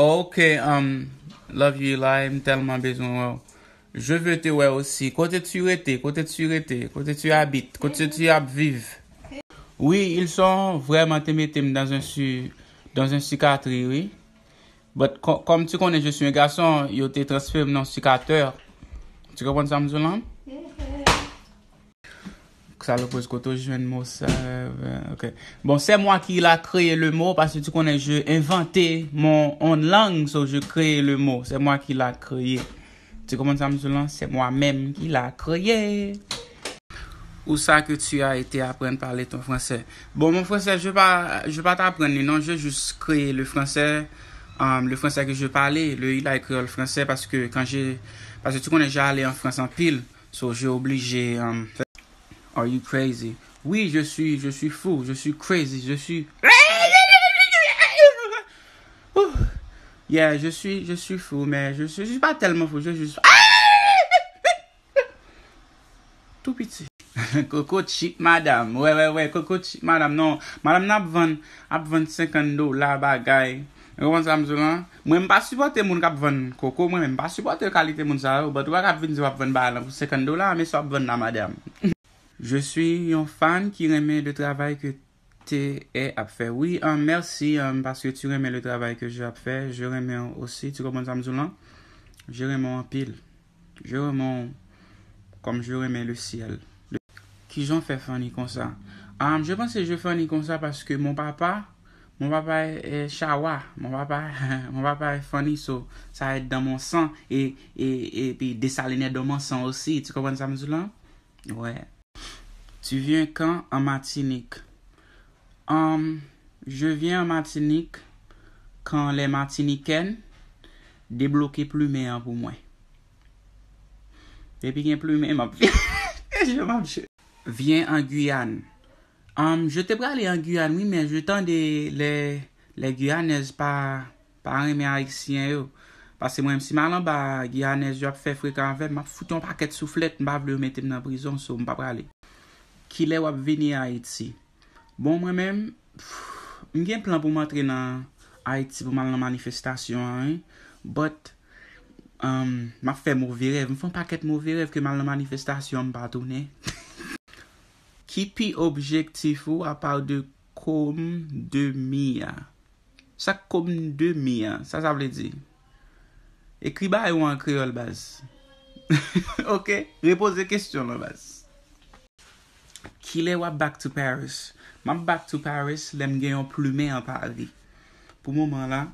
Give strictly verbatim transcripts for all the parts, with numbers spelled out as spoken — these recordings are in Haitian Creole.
Ok, um, love you, Eli. M tèlman bezwen wè w. Je veux te wè osi. Kote tu rete? Kote tu rete? Kote tu habites? Kote tu ap viv? Oui, ils sont vraiment te mete m dans un su, dans un cicatrice, oui. But kò- comme tu connais, je suis un garçon, yo te transfere m nan sikatè. Tu comprends sa m di w la? Sa le pose kote w jwenn mo sa. Ok. Bon, c'est moi qui l'a créé le mot parce que tu connais, je inventé mon own langue, so je crée le mot. C'est moi qui l'a créé. Tu comprends sa m di w la? C'est moi-même qui l'a créé. Où ça que tu as été apprendre parler ton français? Bon, mon français, je pas, je pas t'apprendre, non, je juste créer le français, euh, le français que je parlais, le Eli créole français, parce que quand j'ai, parce que tu connais, j'ai allé en France en pile, so j'ai obligé, euh, faire- Are you crazy? Oui, je suis, je suis fou, je suis crazy, je suis. Yeah, je suis, je suis fou, mais je suis, je suis pas tellement fou, je suis. Tou piti. Koko chip madam. Wè, wè, wè, koko chip madam. Non, madam nan ap vann, ap vann senkant dola bagay. Ou konprann sa m di w lan? Mwen, m pa sipòte moun k ap vann koko. Mwen menm, m pa sipòte kalite moun sa yo. But ou pa ka vin di w ap vann bagay lan pou senkant dola, men sa w ap vann la, madam. Je suis yon fan ki renmen le travay ke te e ap fè. Wi, um, mèsi, um, paske tu renmen le travay ke je ap fè. Je renmen w osi. Tu konprann sa m di w lan? Je renmen w anpil. Je renmen w comme je renmen le ciel. Kijan w fè funny konsa? Um, je pense je funny konsa parce que mon papa, mon papa est, est chawa. Mon papa, mon papa est funny, so ça est dans mon sang. Et, et, et puis Dessalines est dans mon sang aussi. Tu comprends ça, Mzoulan? Ouais. Tu viens quand en Martinique? Um, je viens en Martinique quand les Martiniquaises débloquent plumen an pou mwen. Depi gen plumen, m ap, je m ap jwe. Viens en Guyane. Um, je te prale en Guyane, wi, men je tande les, les Guyanaises pa, pa renmen Ayisyen yo. Paske mwen, si m al anba Guyanaises yo ap fè frekan avè m, m ap fout yon pakèt souflèt, m pa vle yo mete m nan prizon, so m pa prale. Kilè w ap vini Ayiti? Bon, mwen menm, pff, m gen plan pou m antre nan Ayiti pou m al nan manifestasyon an, wi. But, um, m ap fè move rèv. M fè yon pakèt move rèv ke m al nan manifestasyon, m pa tounen. Ki pi objektif ou apa de Comme de mi a? Sa Comme de mi a, sa sa vle di? Ekri ba yo an kreyòl, baz. Ok, repoze kesyon lan, baz. Kilè w ap back to Paris? M ap back to Paris lè m gen yon plumen an Paris. Pou moman la,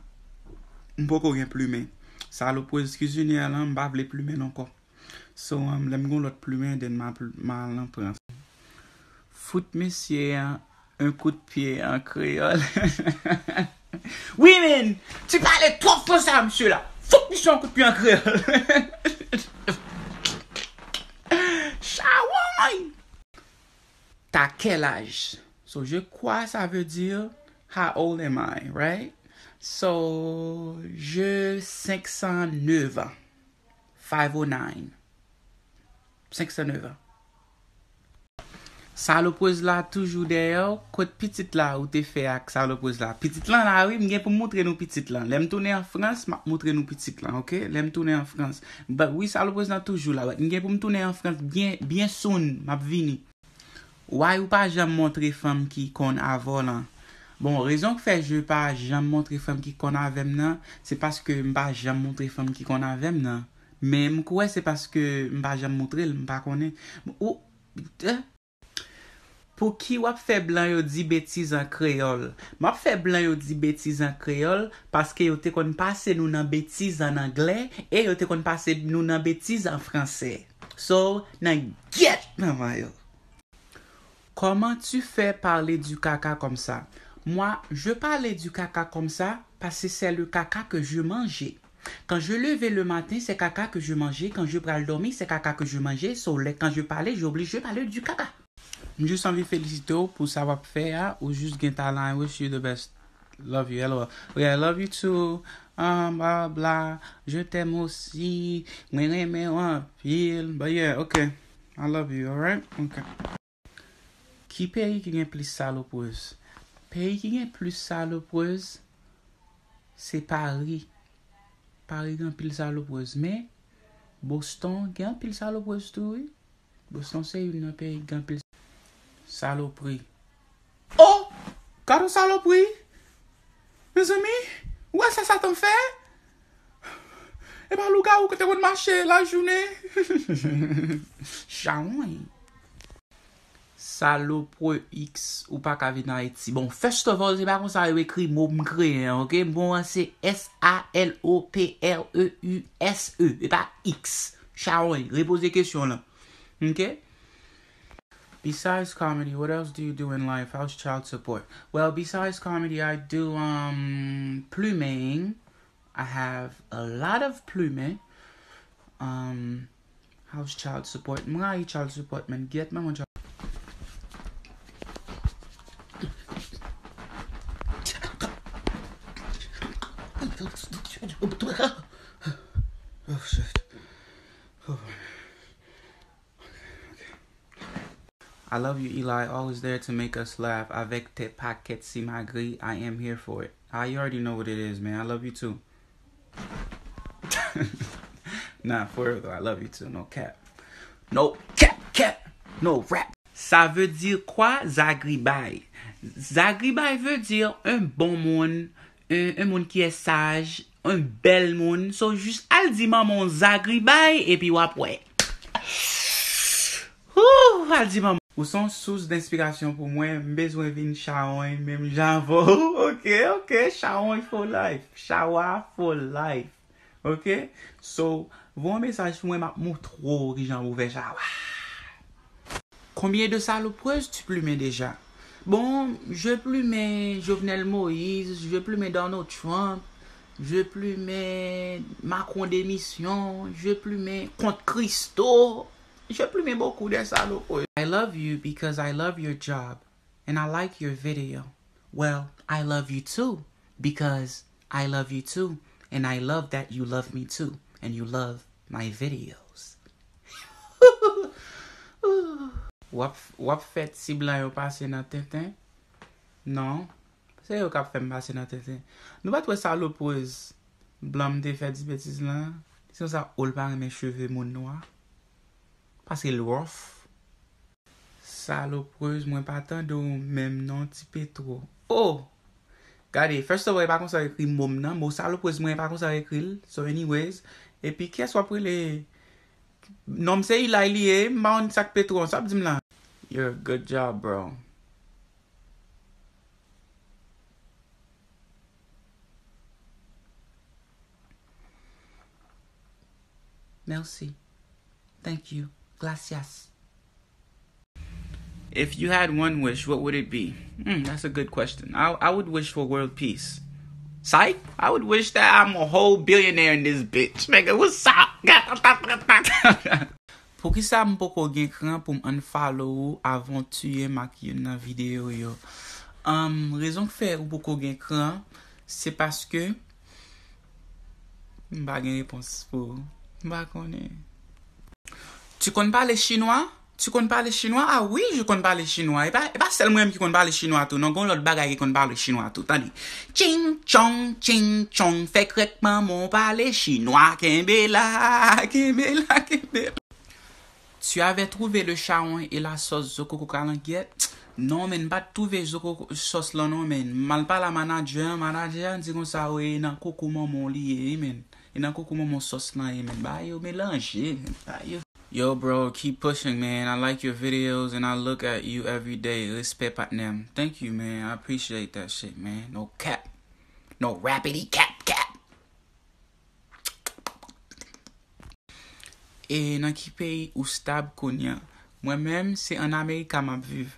m poko gen plumen. Salopwez kizinè lan, m pa vle plumen l ankò. So, um, lè m gen lòt plumen, then m a pl- m a al nan Frans. Fout mesye a un coup de pied en créole. Oui, men, tu parles trop français à monsieur là. Fout misye yon kout pye an kreyòl. Chawony! T'as quel âge? So, je crois ça veut dire, how old am I, right? So, je cinq cent neuf ans. Five oh nine. Cinq cent neuf ans. Salopwez la toujou dèyè w. Kot pitit la ou te fè ak salopwez la? Pitit lan la, wi, m gen pou m moutre nou pitit lan. Lè m tounen an Frans, m ap moutre nou pitit lan, ok? Lè m tounen an Frans. But wi, salopwez lan toujou la. But m gen pou m tounen an Frans byen, byen soon. M ap vini. Why ou pa janm montre fanm ki konn avè w lan? Bon, rezon k fè je pa janm montre fanm ki konn avè m nan, se paske m pa janm montre fanm ki konn avè m nan. Men m kwè se paske m pa janm montre l, m pa konnen. Ou, eh? Pouki w ap fè blan yo di betiz an kreyòl? M ap fè blan yo di betiz an kreyòl paske yo te konn pase nou nan betiz an anglè e yo te konn pase nou nan betiz an fransè. So, nan gyèt manman yo. Comment tu fais parler du caca comme ça? Moi, je parlais du caca comme ça parce que c'est le caca que je mangeais. Quand je levais le matin, c'est caca que je mangeais. Quand je pral dormir, c'est caca que je mangeais. So, lè, quand je parlais, j'ai obligé parler du caca. M jis anvi felisite w pou sa w ap fè a, ou jis gen talan, I wish you the best. Love you, L O L. Yeah, I love you too. Ah, bla, bla. Je t'aime aussi. Mwen renmen w anpil. But yeah, ok. I love you, alright? Ok. Ki peyi ki gen plis salopwez? Peyi ki gen plis salopwez, se Paris. Paris gen anpil saloprez, men Boston gen anpil saloprez tou, wi. Boston se youn nan peyi ki gen anpil salopri. Oh! Gad yon salopri! Mezanmi, ou wè sa Satan fè? E pa lougawou ki te konn mache lajounen? Chawony. Salopre X, ou pa ka vin Ayiti. Bon, first of all, se pa konsa yo ekri mo m kreye an, ok? Mo an se S A L O P R E U S E, e pa X. Chawony, repoze kesyon lan. Ok? Besides comedy, what else do you do in life? How's child support? Well, besides comedy, I do, um, plumen. I have a lot of plumen. Um, how's child support? M rayi child support, man. Get my child. Oh, shit. Oh. I love you, Eli. Always there to make us laugh. Avec tes paquets simagrées, I am here for it. Ah, you already know what it is, man. I love you too. Nah, for real though, I love you too. No cap. No cap, cap. No rap. Ça veut dire quoi, zagribay? Zagribay veut dire un bon moun, un, un moun qui est sage, un bèl moun. So, jis al di manman w zagribay, epi w ap wè. Ooh, al di manman. Ou se yon sous denspirasyon pou mwen. M bezwen vin chawony menm jan avè w. Ok, ok, chawony for life. Chawa for life. Ok? So, voye yon mesaj pou mwen, m ap montre w kijan pou fè chawa. Combien de salopreuses tu plumen déjà? Bon, je plumen Jovenel Moïse, je plumen Donald Trump, je plumen Macron démission, je plumen Kont Christo, je plumen beaucoup de salopreuses. I love you because I love your job and I like your video. Well, I love you too because I love you too and I love that you love me too and you love my videos. W ap, w ap fè ti blan yo pase nan tenten? Non. Se yo k ap fè m pase nan tenten. Nou pa t wè saloprez blan m te fè di betiz lan? Li se konsa, o, l pa renmen cheve moun nwa. Paske l rough. Saloprez, mwen pa tande w menm non, Ti Petro. Oh! Gade, first of all, e pa konsa yo ekri mo m nan. Mo saloprez mwen, e pa konsa yo ekri l. So, anyways, epi kiyès w ap rele? Non m se Eli li ye, m pa konn sa k Petro an, sa w ap di m la? Yeah, good job, bro. Merci. Thank you. Gracias. If you had one wish, what would it be? Hmm, that's a good question. I, I would wish for world peace. Psych, I would wish that I'm a whole billionaire in this bitch. Nigga, what's up? Poukisa m poko gen kran pou m unfollow ou avan w tiye m ak youn nan videyo yo? Um, rezon k fè ou poko gen kran, se paske m pa gen repons pou ou. M pa konnen. Tu konn pale chinwa? Tu konn pale chinwa? Ah oui, je konn pale chinwa. E pa, e pa sèl mwen menm ki konn pale chinwa tou, non. Gon lòt bagay ki konn pale chinwa tou. Tande. Ching chong, ching chong, fè krèk manman w pale chinwa. Kenbe la, kenbe la, kenbe la. Tu avais trouvé le chawony et la sauce zo koko kalangyèt? Non, men, m pa t twouve zo koko, sòs lan, non, men. M al pale a manadjè an, manadjè an di konsa, wi, e nan koko manman w li ye, wi, men. E nan koko manman w sòs lan ye, men. Bagay yo melanje, men. Bagay yo. Yo, bro, keep pushing, man. I like your videos and I look at you every day. Respect, patnè m. Thank you, man. I appreciate that shit, man. No cap. No rappity cap cap. E nan ki peyi ou stab kounye a? Mwen menm, se ann Amerika m ap viv.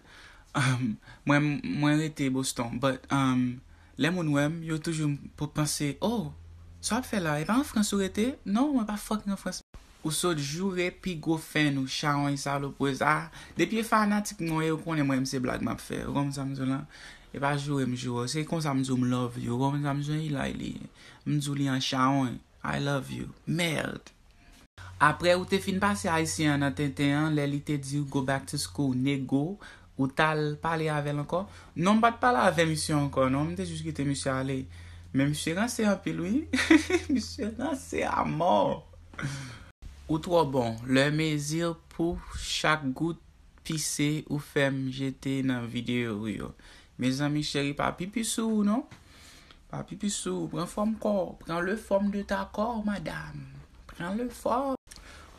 Um, mwen, mwen rete Boston. But, um, lè moun wè m, yo toujou p-, panse, "Oh, sa w ap fè la? E pa an Frans ou rete?" Non, mwen pa fucking an Frans. Ou sot joure pi gwo fèn ou, chawony saloprez. Ah, depi e fanatik mwen, yo konnen mwen, se blag m ap fè. Ou konprann sa m di w lan? E pa joure m joure. Se konsa m di w m love you. Ou konprann sa m di w? Eli li ye. M di w li an chawony. I love you. Merde. Apre ou te fin pase ayisyen an nan tenten an, lè li te di w go back to school, nego, ou t al pale avè l ankò? Non, m pa t pale avè misye ankò, non. M te jis kite misye ale. Men misye ranse anpil, wi. Misye ranse amò. Ou twò bon. Le mezi pou chak gout pise ou fè m jete nan videyo ou yo. Mezanmi cheri, pa pipi sou ou non. Pa pipi sou ou. Pran fòm kò w. Pran le fòm de ta kò, madam. Pran le fòm.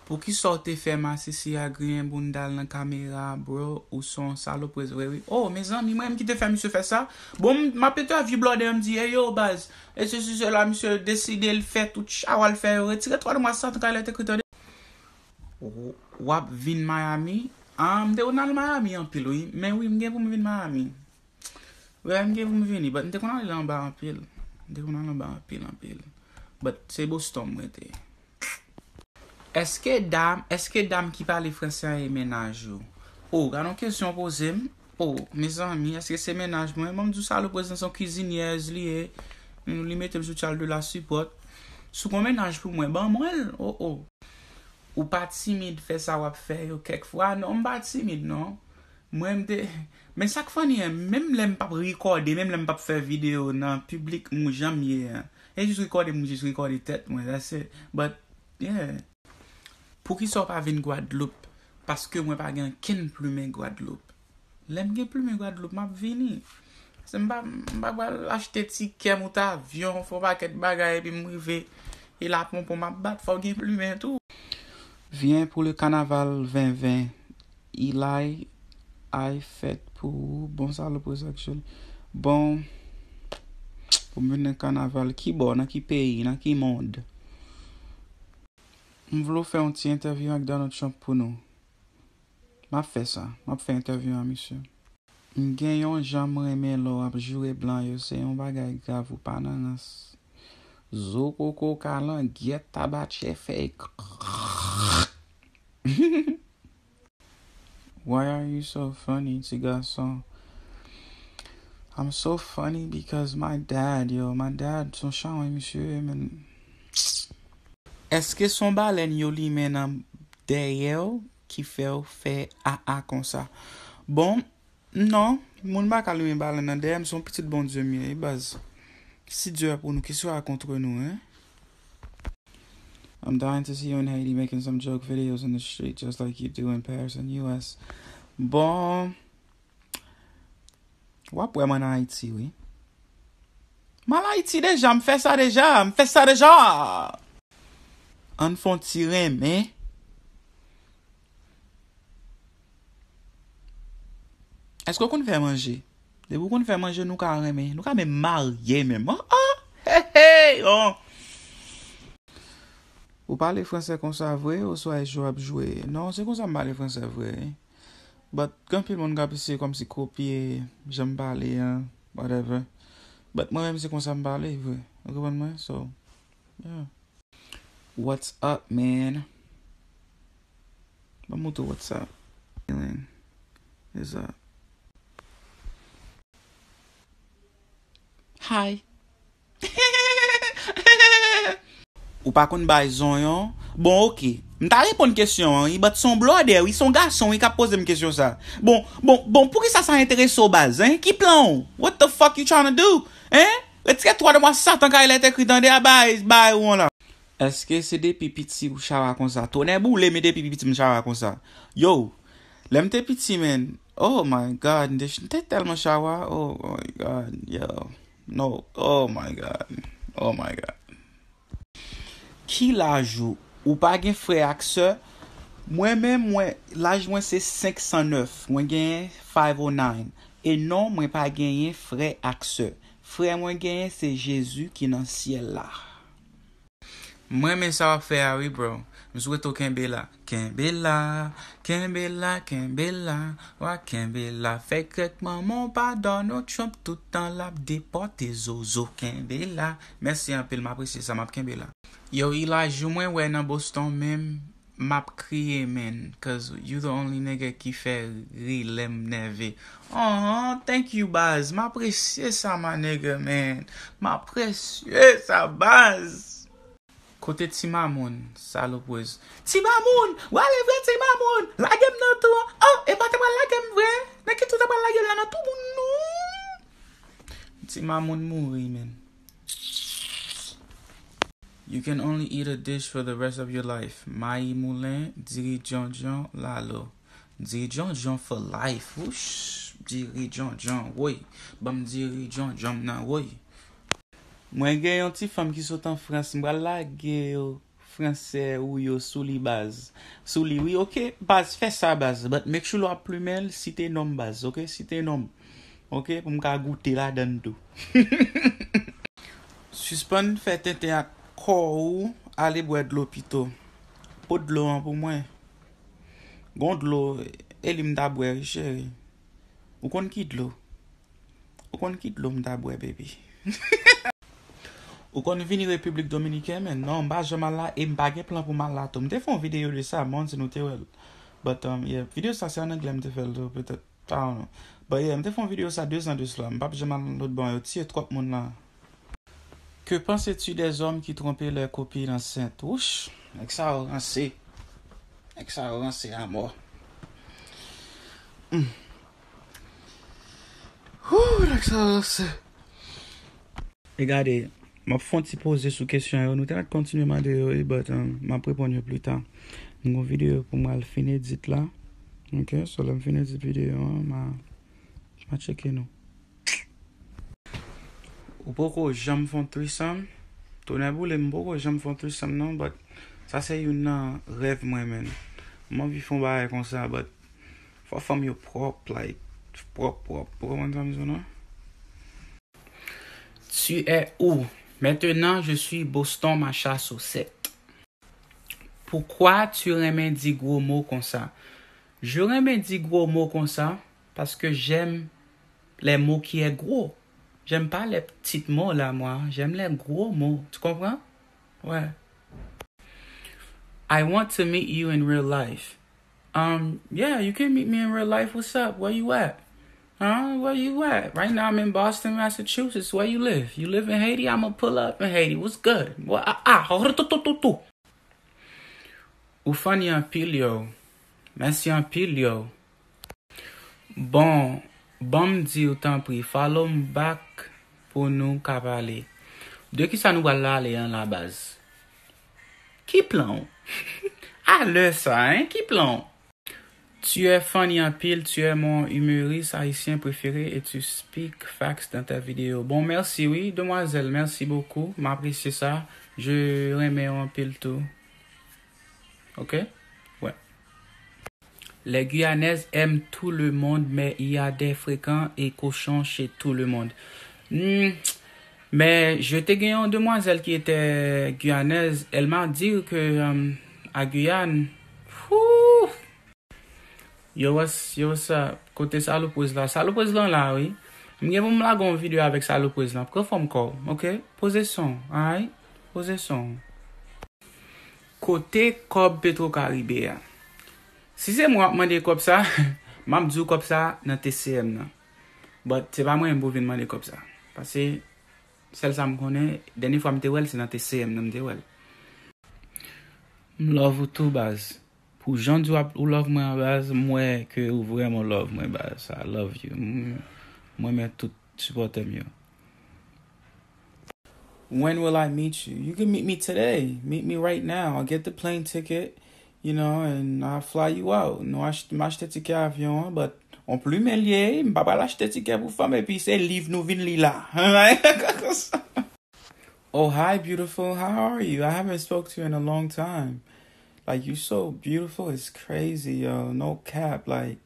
Poukisa w te fè masisi a griyen bounda l nan kamera, bro? Ou se yon saloprez vre, wi. Oh, mezanmi, mwen menm ki te fè misye fè sa? Bon, m, m ap entèvyou blòdè, m di, "Ey, yo, baz, e sesi, sela," misye deside l fè tout chawa l fè yo. Retire twa nwa satan kay la te ekri tande. W, w ap vin Miami? Ah, m te konn al Miami anpil, wi. Men wi, m gen pou m vin Miami. Wi, m gen pou m vini, but m te konn al anba anpil. M te konn al anba anpil, anpil. But se Boston m rete. Èske dam, èske dam ki pale franse an e mennaj ou? Oh, gad yon kesyon w poze m. Oh, mezanmi, èske se mennaj mwen? Ban m di w, saloprez lan se yon kizinyèz li ye. Li mete m sou tyal de la sipòt. Si w gen yon mennaj pou mwen, ban mwen l. Oh, oh. Ou pa timid fè sa w ap fè yo kèk fwa? Non, m pa timid, non. Mwen, m te, men sa k funny an, menm lè m p ap rekòde, menm lè m p ap fè videyo nan piblik, m jan m ye an. E jis rekòde, m jis rekòde tèt mwen, that's it. But, yeah. Poukisa w pa vin Gwadloup? Paske mwen pa gen ankenn plimen Gwadloup. Lè m gen plimen Gwadloup, m ap vini. Se m pa, m pa pral achte tikè mout avyon, fè yon pakèt bagay, epi m rive, e la ponpon m ap bat, fò w gen plimen tou. Vyen pou le kanaval ven ven. Ilay ay fèt pou ou. Bon, saloprez actually. Bon, pou m vin nan kanaval, ki bò, nan ki peyi, nan ki mond? M vle w fè yon ti entèvyou ak Donald Trump pou nou. M ap fè sa. M ap fè entèvyou a misye. M gen yon jan m renmen lè w ap joure blan yo, se yon bagay grav, ou pa nan rans. Zo koko kalangyèt tabatchè fèy. Why are you so funny, ti gason? I'm so funny because my dad, yo, my dad, se yon chawony misye ye, men. Èske se yon balèn yo limen nan dèyè w ki fè w fè a a konsa? Bon, non, moun pa ka limen balèn nan dèyè m, se yon pitit Bondye m ye, wi, baz. Si Dye pou nou, qui sera contre nous, hein? I'm dying to see you in Haiti making some joke videos in the street just like you do in Paris and U S. Bon, w ap wè m ann Ayiti, wi. M al Ayiti deja, m fè sa deja, m fè sa deja. Ann fè yon ti renmen. Èske w konn fè manje? Depi w konn fè manje, nou ka renmen. Nou ka menm marye menm. Oh, oh! Hey, hey! Oh! Ou pale franse konsa vre, oswa e jwe w ap jwe? Non, se konsa m pale franse vre. But, gen anpil moun k ap eseye kòmsi kopye jan m pale an, whatever. But mwen menm, se konsa m pale vre. Ou konprann mwen? So, yeah. What's up, man? Ban m montre w what's up. Feeling is up. Hi. Ou pa konn bay zonyon? Bon, oke. M ta reponn kesyon an, wi, but se yon blòdè, wi, se yon gason, wi, k ap poze m kesyon sa. Bon, bon, bon, poukisa sa enterese w, baz, hein? Ki plan w? What the fuck you tryna do? Hein? Retire twa dwa satan kay lèt ekri tande a bay, bay ou an la. Èske se depi piti ou chawa konsa? Tonè boule, men depi piti m chawa konsa. Yo, lè m te piti, man. Oh my God, m te, m te tèlman chawa. Oh my God, yo. No, oh my God. Oh my God. Ki laj ou? Ou pa gen frè ak sè? Mwen menm, mwen, laj mwen se senk san nèf. Mwen genyen five oh nine. E non, mwen pa genyen frè ak sè. Frè mwen genyen se Jezi ki nan syèl la. M renmen sa w ap fè a wi, bro. M swete w kenbe la. Kenbe la, kenbe la, kenbe la. W a kenbe la. Fè krèk manman w pa Donald Trump tout tan l ap depòte zozo. Kenbe la. Mèsi anpil, m apresye sa, m ap kenbe la. Yo, Ilajou mwen wè nan Boston menm, m ap kriye, man, 'cause you the only nigga ki fè ri lè m nève. Oh, thank you, baz. M apresye sa, my nigga, man. M apresye sa, baz. Kote Ti Mamoun, saloprez? Ti Mamoun! W ale vre, Ti Mamoun! Lage m nan tou an! Oh, e pa te pral lage m vre? Nan ki tou te pral lage l la, nan tou moun nou? Ti Mamoun mouri, man. You can only eat a dish for the rest of your life. Mayi moulen, diri djondjon, lalo. Diri djondjon for life. Wouch, diri djondjon, woy. Ban m diri djondjon m nan, woy. Mwen gen yon ti fanm ki sot an Frans, m pral lage yo fransè ou yo sou li baz. Sou li, wi, oke, baz, fè sa, baz. But make sure lè w ap plimen l, site non m, baz, oke? Site non m, oke? Pou m ka goute ladann tou. Sispann fè tenten ak kò ou, ale bwè dlo pito. Pot dlo an pou mwen. Gon dlo, e li m ta bwè, wi, cheri. Ou konn ki dlo? Ou konn ki dlo m ta bwè, baby? Ou konn vini Repiblik Dominiken, men non, m pa janm al la, e m pa gen plan pou m al la tou. M te fè yon videyo de sa, m pa konn si nou te wè l. But, um, yeah, videyo sa se an anglè m te fè l tou, petèt. I don't know. But yeah, m te fè yon videyo sa de zan de sila. M p ap janm al lòt bò, yo tiye twòp moun la. Que penses-tu des hommes qui trompent leur copine enceinte? Wouch, nèg sa yo ranse. Nèg sa yo ranse a mò. Hmm. Woo, nèg sa yo ranse. E gade, m ap fè yon ti poze sou kesyon yo. Nou te mèt kontinye mande yo, wi, but, um, m ap reponn yo pli ta. M gon videyo pou m al fin edit la. Ok, so lè m fin edit videyo an, m a, m a tcheke nou. Ou poko janm fè yon threesome? Tonè boule, m poko janm fè yon threesome non, but sa se youn nan rèv mwen, man. M anvi fè yon bagay konsa, but fò fanm yo pwòp, like, pwòp, pwòp. Ou konprann sa m di w non? Tu es où? Maintenant, je suis Boston Massachusetts. Poukwa tu renmen di gwo mo konsa? Je renmen di gwo mo konsa paske j'aime les mots qui est gros. J'aime pas les petits mots là, moi. J'aime les gros mots. Tu comprends? Ouais. I want to meet you in real life. Um, yeah, you can meet me in real life. What's up? Where you at? Huh? Where you at? Right now I'm in Boston, Massachusetts. Where you live? You live in Haiti? I'ma pull up in Haiti. What's good? What? Ah, ah, tu, tu, tu, tu. Ou funny anpil, yo. Mèsi anpil, yo. Bon, ban m di w tanpri, follow m back pou nou ka pale. De kisa nou pral pale an la baz? Ki plan w? A lè sa, hein? Ki plan w? Tu es funny anpil, tu es mon humoriste haïtien préféré et tu speak facts dans tes vidéos. Bon, mèsi wi, demwazèl, mèsi bokou. M apresye sa. Je renmen w anpil tou. Ok? Ouais. Les Guyanaises aiment tout le monde, mais il y a des fréquents et cochons chez tout le monde. Hmm, mais je te gen yon demwazèl ki te Guyanaise, elle m'a dit que, euh, à Guyane, whoo! Yo, what's, yo, what's up? Kote saloprez la? Saloprez lan la, wi. M gen pou m lage yon videyo avèk saloprez lan. Pran fòm kò w, ok? Poze son, alright? Poze son. Kote kòb Petro Caribe a? Si se mwen w ap mande kòb sa, m ap di w kòb sa nan T C M nan. But se pa mwen menm pou vin mande kòb sa. Paske sèl sa m konnen, dènye fwa m te wè l, se nan T C M nan m te wè l. M love ou tou, baz. Pou jan di w ap, ou love mwen an, baz, m wè ke ou vrèman love mwen, baz. I love you. M, m renmen tout sipòtè m yo. When will I meet you? You can meet me today. Meet me right now. I'll get the plane ticket, you know, and I'll fly you out. Nou ach-, m achte tikè avyon an, but on plumen l ye, m pa pral achte tikè pou fanm, epi se liv nou vin li la. Oh, hi, beautiful. How are you? I haven't spoke to you in a long time. Like, you so beautiful, it's crazy, yo. No cap, like,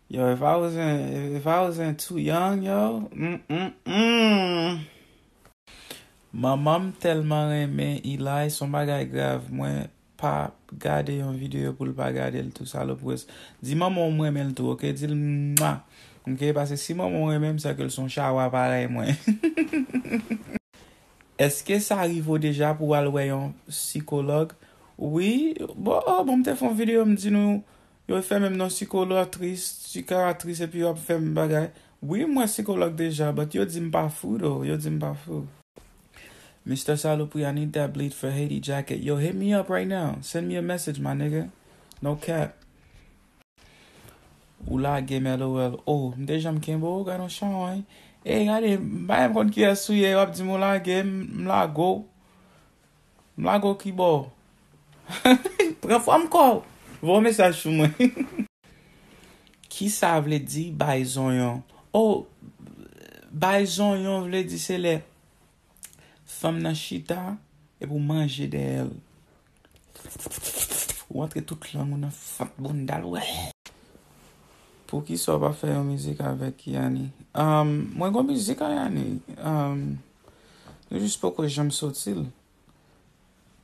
yo, if I wasn't, if I wasn't too young, yo, mm, mm, mm. Manman m tèlman renmen Eli, se yon bagay grav. Mwen pa gade yon videyo pou l pa gade l tou, saloprez. Di manman w m renmen l tou, ok? Di l mwa. Ok? Paske si manman w renmen m, se ke l se yon chawa parèy mwen. Èske sa rive w deja pou w al wè yon sikològ? Wi, bon, oh, bon, m te fè yon videyo, m di nou, yo fè menm nan sikolòtris, sikatris, epi yo ap fè m bagay. Wi, m wè sikològ deja, but yo di m pa fou, though. Yo di m pa fou. Mister Salopri, I need that bleed for Haiti jacket. Yo, hit me up right now. Send me a message, my nigga. No cap. Ou lage m, L O L. Oh, m te janm kenbe w, gade yon chawony. Ey, gade, m pa menm konn kiyès ou ye, w ap di m ou lage m, m lage w. M lage w kibò. Pran fòm kò w. Voye yon mesaj sou mwen. Kisa vle di bay zonyon? Oh, bay zonyon vle di se lè fanm nan chita epi w manje dèyè l. Ou antre tout lang ou nan fant bounda l, wè. Poukisa w pa fè yon mizik avèk Yani? Um, mwen gon mizik ak Yani. Um, nou jis poko janm soti l.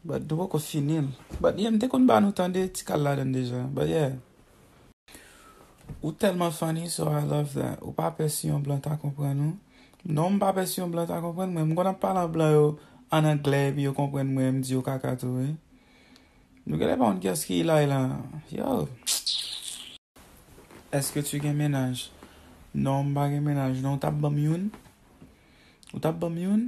But nou poko fini l. But yeah, m te konn ba nou tande ti kal ladan l deja. But yeah. Ou tèlman funny, so I love that. Ou pa pè si yon blan ta konprann ou. Non, m pa pè si yon blan ta konprann mwen. M konn ap pale an blan yo an anglè, epi yo konprann mwen, m di yo kaka tou, wi. Nou genlè pa konn kiyès ki Ilay la. Yo. Est-ce que tu gen mennaj? Non, m pa gen mennaj. Non, ou t ap ban m youn? Ou t ap ban m youn?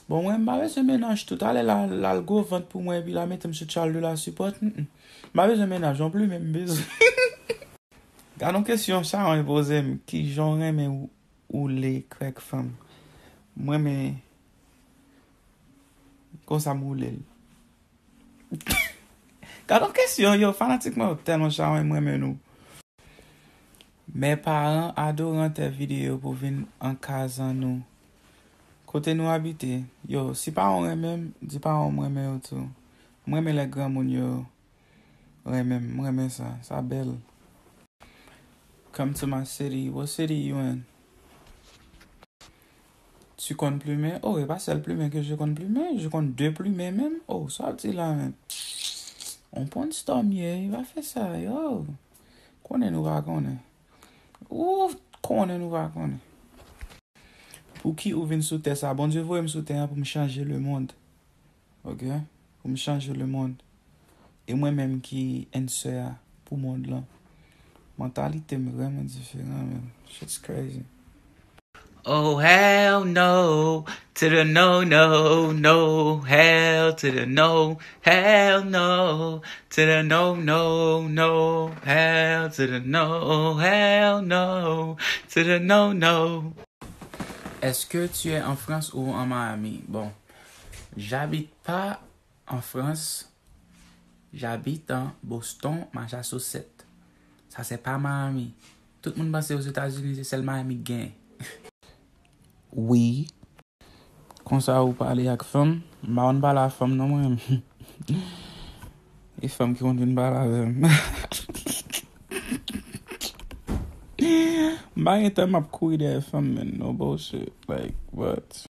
Bon, mwen, m pa bezwen mennaj tou. Talè la, l al gwo vant pou mwen, epi l al mete m sou tchal de la sipòt. Mm, mm. M pa bezwen mennaj non pli, men m bezwen. Gad yon kesyon Sharon poze m, kijan w renmen ou, ou le krèk fanm? M renmen konsa m woule l. Gad yon kesyon, yo, fanatik mwen yo tèlman Sharon, m renmen nou. Mes parents adorent tes vidéos pou vin an kaz an nou. Kote nou abite? Yo, si paran w renmen m, di paran w m renmen yo tou. M renmen lè granmoun yo renmen m, m renmen sa, sa bèl. Come to my city. What city you in? Tu konn plumen? Oh, e pa sèl plumen ke je konn plumen, je konn de plumen menm. Oh, sa w di la menm? On porn star m ye, va fè sa, yo. Konnen nou pa konnen. Ou konnen nou pa konnen. Pouki ou vin sou tè sa? Bondye voye m sou tè an pou m chanje lemonn. Ok? Pou m chanje lemonn. E mwen menm ki answer a pou mond lan. Mantalite m vrèman diferan, man. Shit's crazy. Oh, hell no to the no, no, no. Hell to the no, hell no to the no, no, no. Hell to the no, hell no to the no, no. Est-ce que tu es en France ou en Miami? Bon, j'habite pas en France. J'habite en Boston, Massachusetts. Ça, c'est pas Miami. Tout moun panse Ozetazini, se sèl Miami ki genyen. Wi. Konsa ou pale ak fanm? M pa konn pale ak fanm non mwen. E fanm ki konn vin pale avè m. M pa gen tan m ap kouri dèyè fanm, man. No bullshit. Like, what?